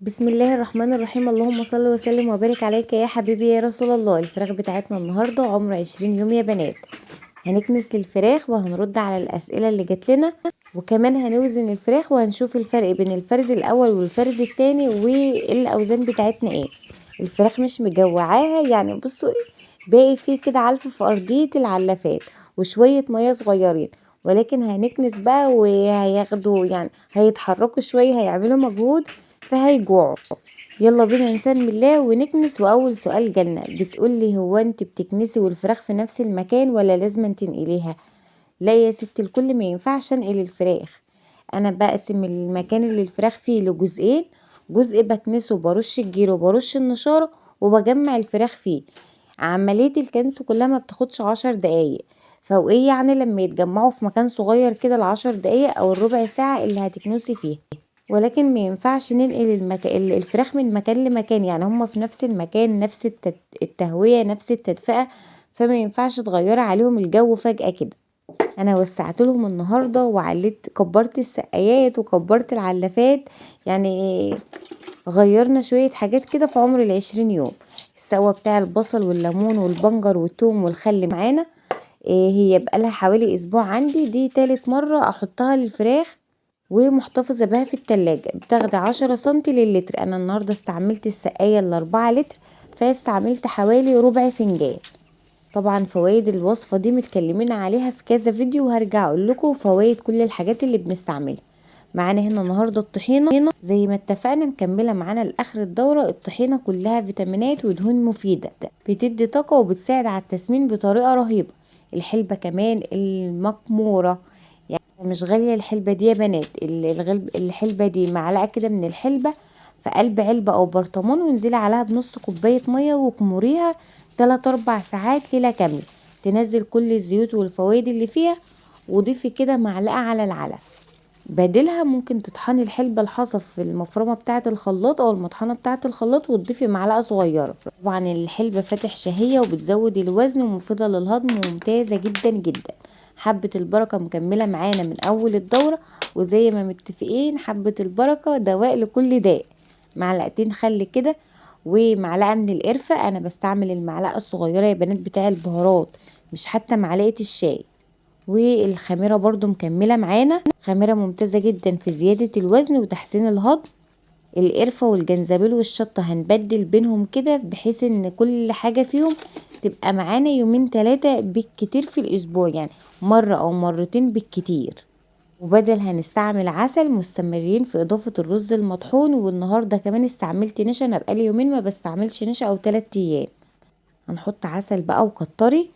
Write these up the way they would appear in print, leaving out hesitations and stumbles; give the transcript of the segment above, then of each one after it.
بسم الله الرحمن الرحيم. اللهم صل وسلم وبارك عليك يا حبيبي يا رسول الله. الفراخ بتاعتنا النهارده عمر 20 يوم يا بنات. هنكنس للفراخ وهنرد على الاسئلة اللي جات لنا، وكمان هنوزن الفراخ وهنشوف الفرق بين الفرز الاول والفرز التاني والاوزان بتاعتنا ايه. الفراخ مش مجوعاها، يعني بصوا باقي فيه كده علف في ارضية العلافات وشوية مية صغيرين، ولكن هنكنس بقى وهياخدوا يعني هيتحركوا شوية، هيعملوا مجهود فهيجوعوا. يلا بينا نسمي الله ونكنس. واول سؤال جالنا بتقول لي هو انت بتكنسي والفراخ في نفس المكان ولا لازم تنقليها؟ لا يا ست الكل، ما ينفعش انقل الفراخ. انا بقسم المكان اللي الفراخ فيه لجزئين، جزء بكنسه وبرش الجير وبرش النشاره وبجمع الفراخ فيه. عملية الكنس كلها ما بتاخدش 10 دقايق، فايه يعني لما يتجمعوا في مكان صغير كده ال10 دقايق او الربع ساعة اللي هتكنسي فيها. ولكن ما ينفعش ننقل الفراخ من مكان لمكان، يعني هما في نفس المكان، نفس التهوية، نفس التدفئة، فما ينفعش تغيري عليهم الجو فجأة كده. انا وسعت لهم النهارده وعليت، كبرت السقايات وكبرت العلافات، يعني غيرنا شوية حاجات كده في عمر ال20 يوم. السوا بتاع البصل والليمون والبنجر والثوم والخل معانا، هي بقالها حوالي اسبوع عندي، دي تالت مرة احطها للفراخ ومحتفظة بها في التلاجة. بتاخد 10 سنتي للتر. انا النهاردة استعملت السقاية ال4 لتر، فاستعملت حوالي ربع فنجان. طبعا فوائد الوصفة دي متكلمين عليها في كذا فيديو، وهرجع اقول لكم فوائد كل الحاجات اللي بنستعملها. معانا هنا النهاردة الطحينة زي ما اتفقنا، مكملة معانا لاخر الدورة. الطحينة كلها فيتامينات ودهون مفيدة، بتدي طاقة وبتساعد على التسمين بطريقة رهيبة. الحلبة كمان المكمورة، يعني مش غالية الحلبة دي يا بنات. الحلبة دي معلقة كده من الحلبة في قلب علبة او برطمان، وانزلي عليها بنص كوباية مية وكمريها 3-4 ساعات ليلة كاملة، تنزل كل الزيوت والفوائد اللي فيها. وضيفي كده معلقة على العلف. بدلها ممكن تطحني الحلبة الحصى في المفرمة بتاعة الخلاط او المطحنة بتاعة الخلاط وتضيفي معلقة صغيرة. طبعا الحلبة فاتح شهية وبتزود الوزن ومفيدة للهضم وممتازة جدا جدا. حبة البركة مكملة معانا من اول الدورة، وزي ما متفقين حبة البركة دواء لكل داء. معلقتين خل كده ومعلقة من القرفة. انا بستعمل المعلقة الصغيرة يا بنات بتاع البهارات، مش حتى معلقة الشاي. والخميرة برضو مكملة معانا، خميرة ممتازة جدا في زيادة الوزن وتحسين الهضم. القرفة والجنزبيل والشطة هنبدل بينهم كده بحيث ان كل حاجة فيهم تبقى معانا يومين 3 بالكتير في الاسبوع، يعني مرة او مرتين بالكتير. وبدل هنستعمل عسل، مستمرين في اضافة الرز المطحون. والنهاردة كمان استعملت نشا، انا بقالي يومين ما بستعملش نشا او 3 ايام. هنحط عسل بقى وكتري.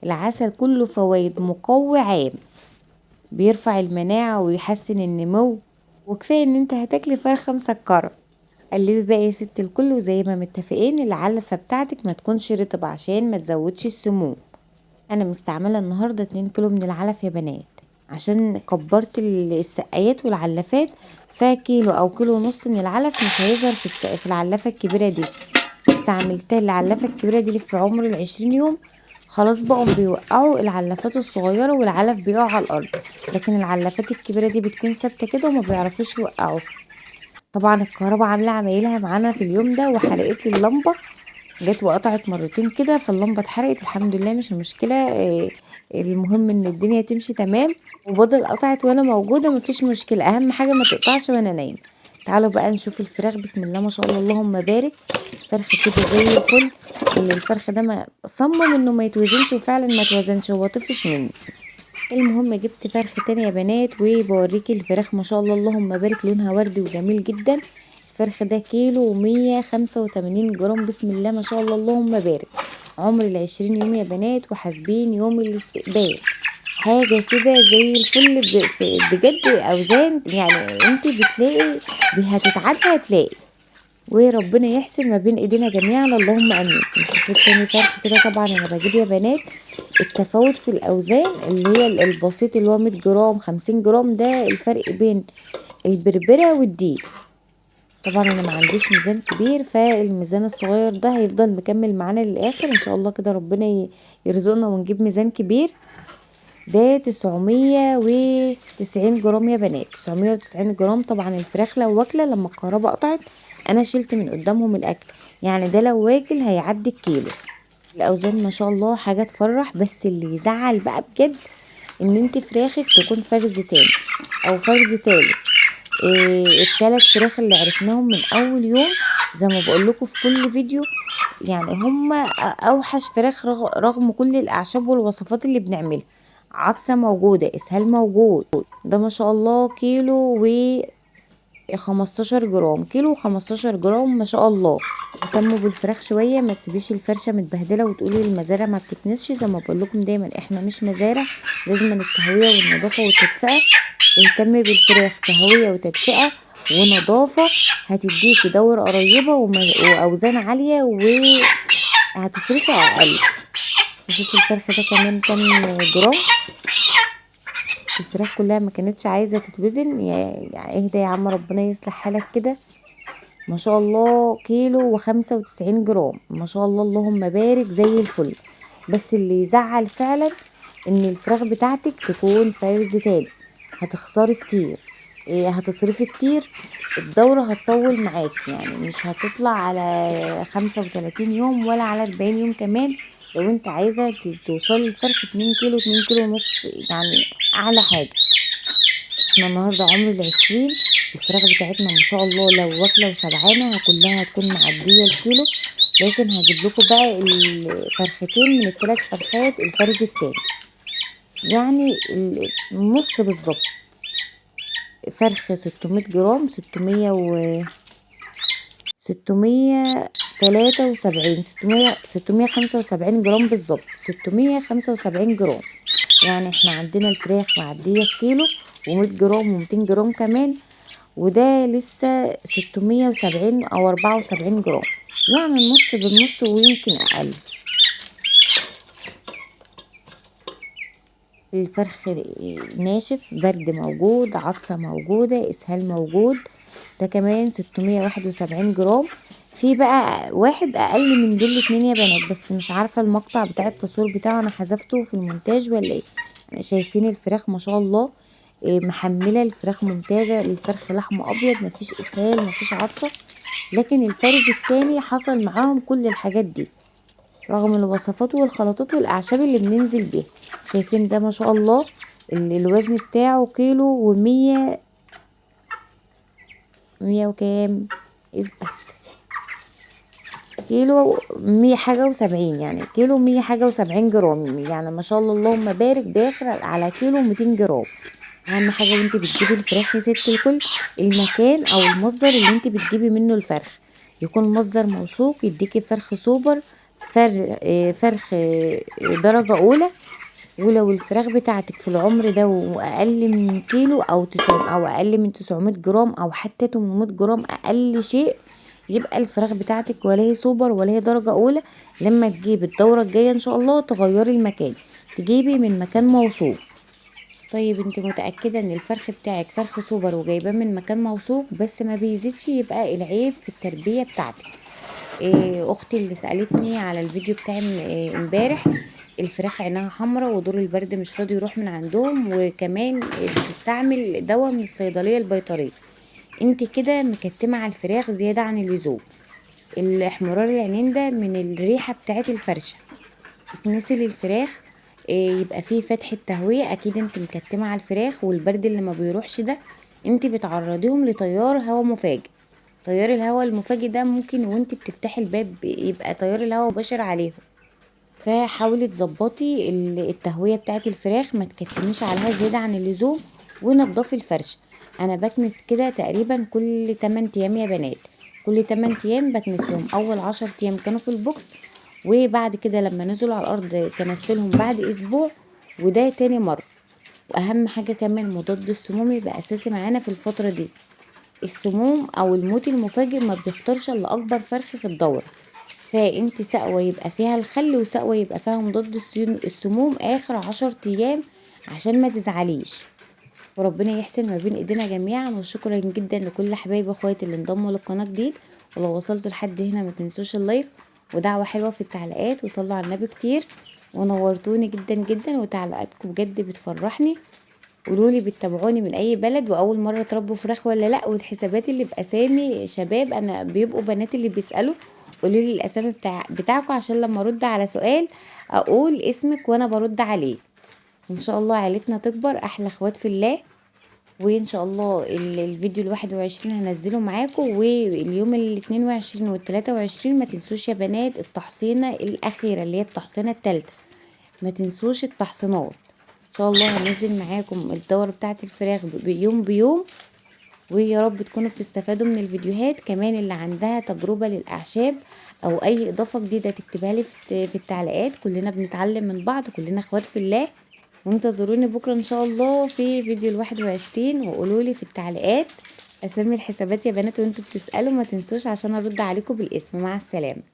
العسل كله فوائد، مقوي عام، بيرفع المناعة ويحسن النمو، وكفاية ان انت هتاكلي فرخة مسكرة. قلبي بقى يا ست الكل، وزي ما متفقين العلفة بتاعتك ما تكونش رطبة عشان ما تزودش السموم. انا مستعملة النهاردة 2 كيلو من العلف يا بنات، عشان كبرت السقايات والعلافات، فكيلو او كيلو ونص من العلف مش هيظهر في العلافة الكبيرة دي. استعملتها العلافة الكبيرة دي في عمر ال20 يوم، خلاص بقوا بيوقعوا العلافات الصغيرة والعلف بيقع على الأرض، لكن العلافات الكبيرة دي بتكون ثابتة كده وما بيعرفوش يوقعوها. طبعا الكهرباء عاملة عمايلها معانا في اليوم ده وحرقت لي اللمبة، جت وقطعت مرتين كده فاللمبة اتحرقت. الحمد لله مش مشكلة، المهم ان الدنيا تمشي تمام. وبدل قطعت وانا موجودة مفيش مشكلة، اهم حاجة ما تقطعش وانا نايمة. تعالوا بقى نشوف الفراخ. بسم الله ما شاء الله اللهم بارك، فرخ كده زي الفل. اللي الفرخ ده ما صمم انه ما يتوزنش، وفعلا ما توزنش، هو طفش مني. المهم جبت فرخ تاني يا بنات وبوريكي الفراخ ما شاء الله اللهم بارك، لونها وردي وجميل جدا. الفرخ ده كيلو ومية خمسة وتمانين جرام، بسم الله ما شاء الله اللهم بارك. عمر ال20 يوم يا بنات، وحاسبين يوم الاستقبال، حاجة كده زي الفل. بجد اوزان، يعني انت بتلاقي هتتعدى هتلاقي، وربنا يحسن ما بين ايدينا جميعا اللهم امين. نشوف تاني فرخ كده. طبعا انا بجيب يا بنات التفاوت في الاوزان اللي هي البسيط اللي هو 100 جرام 50 جرام، ده الفرق بين البربره والديك. طبعا انا ما عنديش ميزان كبير، فالميزان الصغير ده هيفضل مكمل معانا للاخر ان شاء الله كده، ربنا يرزقنا ونجيب ميزان كبير. ده 990 جرام يا بنات، 990 جرام. طبعا الفراخ لو واكله لما الكهرباء قطعت انا شلت من قدامهم الاكل، يعني ده لو واكل هيعدي الكيلو. الاوزان ما شاء الله حاجة تفرح. بس اللي يزعل بقى بجد ان انت فراخك تكون فرز تاني او فرز تالت. التلات فراخ اللي عرفناهم من اول يوم زي ما بقول لكم في كل فيديو، يعني هم اوحش فراخ رغم كل الاعشاب والوصفات اللي بنعملها. عطسة موجودة، اسهال موجود. ده ما شاء الله كيلو و 15 جرام، كيلو وخمستاشر جرام ما شاء الله. اهتموا بالفراخ شوية، ما تسيبيش الفرشة متبهدله وتقولي المزارع ما بتكنسش. زي ما بقول لكم دايما احنا مش مزارع، لازم التهويه والنظافة والتدفئه. اهتمي بالفراخ تهوية وتدفئه ونظافه، هتديكي دوره قريبه واوزان عالية وهتصرفي اقل. شوفي الفرخ ده كمان كام جرام. الفراخ كلها ما كانتش عايزه تتوزن، يعني اهدى يا عم ربنا يصلح حالك كده. ما شاء الله كيلو وخمسة وتسعين جرام، ما شاء الله اللهم بارك زي الفل. بس اللي يزعل فعلا ان الفراخ بتاعتك تكون فرز تاني، هتخسري كتير، هتصرفي كتير، الدورة هتطول معاك، يعني مش هتطلع على 35 يوم ولا على 40 يوم كمان. لو انت عايزة توصلي الفرخ 2 كيلو، 2 كيلو ونص، يعني اعلى حاجة. احنا النهاردة عمر 20، الفراخ بتاعتنا ما شاء الله لو واكلة وشبعانة كلها هتكون معدية الكيلو. لكن هجيب لكم بقى الفرختين من الثلاث فرخات الفرز التاني، يعني النص بالظبط. فرخ 600 جرام، ستمية و ستمية تلاتة وسبعين، ستمية، ستمية خمسة وسبعين جرام بالظبط، 675 جرام. يعني احنا عندنا الفراخ معدية الكيلو ومية جرام ومتين جرام كمان، وده لسه 670 أو 74 جرام، يعني النص بالنص ويمكن أقل. الفرخ ناشف، برد موجود، عطسة موجودة، إسهال موجود. ده كمان 671 جرام. في بقى واحد أقل من دول الاتنين يا بنات، بس مش عارفة المقطع بتاع التصوير بتاعه أنا حذفته في المونتاج ولا إيه. يعني شايفين الفراخ ما شاء الله، محملة الفراخ ممتازة، الفرخ لحم أبيض، مفيش إسهال، مفيش عطسة. لكن الفرز التاني حصل معاهم كل الحاجات دي رغم الوصفات والخلطات والأعشاب اللي بننزل بيها. شايفين ده ما شاء الله الوزن بتاعه كيلو ومية، مية وكام، اثبت، كيلو مية حاجة وسبعين، يعني كيلو مية حاجة وسبعين جرام، يعني ما شاء الله اللهم بارك، داخل على كيلو 200 جرام. اهم حاجة وانت بتجيبي الفراخ يا ست الكل، المكان او المصدر اللي انت بتجيبي منه الفرخ يكون مصدر موثوق، يديكي فرخ سوبر، فرخ درجة اولى. ولو الفراخ بتاعتك في العمر ده واقل من كيلو او تسع او اقل من 900 جرام او حتى 800 جرام اقل شيء، يبقى الفراخ بتاعتك ولا هي سوبر ولا هي درجة اولى. لما تجيب الدورة الجاية ان شاء الله تغيري المكان، تجيبي من مكان موثوق. طيب انت متأكدة ان الفرخ بتاعك فرخ سوبر وجايباه من مكان موثوق بس ما بيزيدش، يبقى العيب في التربية بتاعتك. اختي اللي سألتني على الفيديو بتاعي امبارح، الفراخ عينها حمراء ودور البرد مش راضي يروح من عندهم، وكمان بتستعمل دواء من الصيدلية البيطرية. انت كده مكتمة على الفراخ زيادة عن اللزوم. الاحمرار العينين ده من الريحة بتاعت الفرشة. اتنسل الفراخ، يبقى فيه فتحة تهوية، اكيد انت مكتمة على الفراخ، والبرد اللي ما بيروحش ده انت بتعرضيهم لتيار هواء مفاجئ. تيار الهواء المفاجئ ده ممكن وانت بتفتحي الباب يبقى تيار الهواء مباشر عليهم. فحاولي تظبطي التهوية بتاعت الفراخ، ما تكتميش عليها زيادة عن اللزوم، ونضفي الفرشة. انا بكنس كده تقريبا كل 8 ايام يا بنات، كل 8 ايام بكنس لهم. اول 10 ايام كانوا في البوكس، وبعد كده لما نزلوا على الارض كنست لهم بعد اسبوع، وده تاني مرة. واهم حاجة كمان مضاد السموم يبقى اساسي معانا في الفترة دي. السموم او الموت المفاجئ ما بيختارش الا اكبر فرخ في الدورة، فانت سقوة يبقى فيها الخل وسقوة يبقى فيها مضاد السموم اخر 10 ايام عشان ما تزعليش. وربنا يحسن ما بين ايدينا جميعا. وشكرا جدا لكل حبايبي واخواتي اللي انضموا للقناة جديد، ولو وصلتوا لحد هنا ما تنسوش اللايك ودعوة حلوة في التعليقات، وصلوا على النبي كتير. ونورتوني جدا جدا، وتعليقاتكم بجد بتفرحني. قولولي بتتابعوني من اي بلد، واول مرة تربوا فراخ ولا لا، والحسابات اللي باسامي شباب، انا بيبقوا بنات اللي بيسالوا، قولولي الاسامي بتاعكم عشان لما ارد على سؤال اقول اسمك وانا برد عليه. ان شاء الله عيلتنا تكبر، احلى اخوات في الله. وان شاء الله الفيديو 21 هنزله معاكم، واليوم 22 وال23 ما تنسوش يا بنات التحصينه الاخيرة اللي هي التحصينه الثالثة، ما تنسوش التحصينات. ان شاء الله هنزل معاكم الدورة بتاعه الفراخ بيوم بيوم، ويا رب تكونوا بتستفادوا من الفيديوهات. كمان اللي عندها تجربه للاعشاب او اي اضافه جديدة تكتبها لي في التعليقات، كلنا بنتعلم من بعض، كلنا اخوات في الله. وانتظروني بكره ان شاء الله في فيديو 21، وقولوا لي في التعليقات اسامي الحسابات يا بنات وانتوا بتسالوا، ما تنسوش عشان ارد عليكم بالاسم. مع السلامة.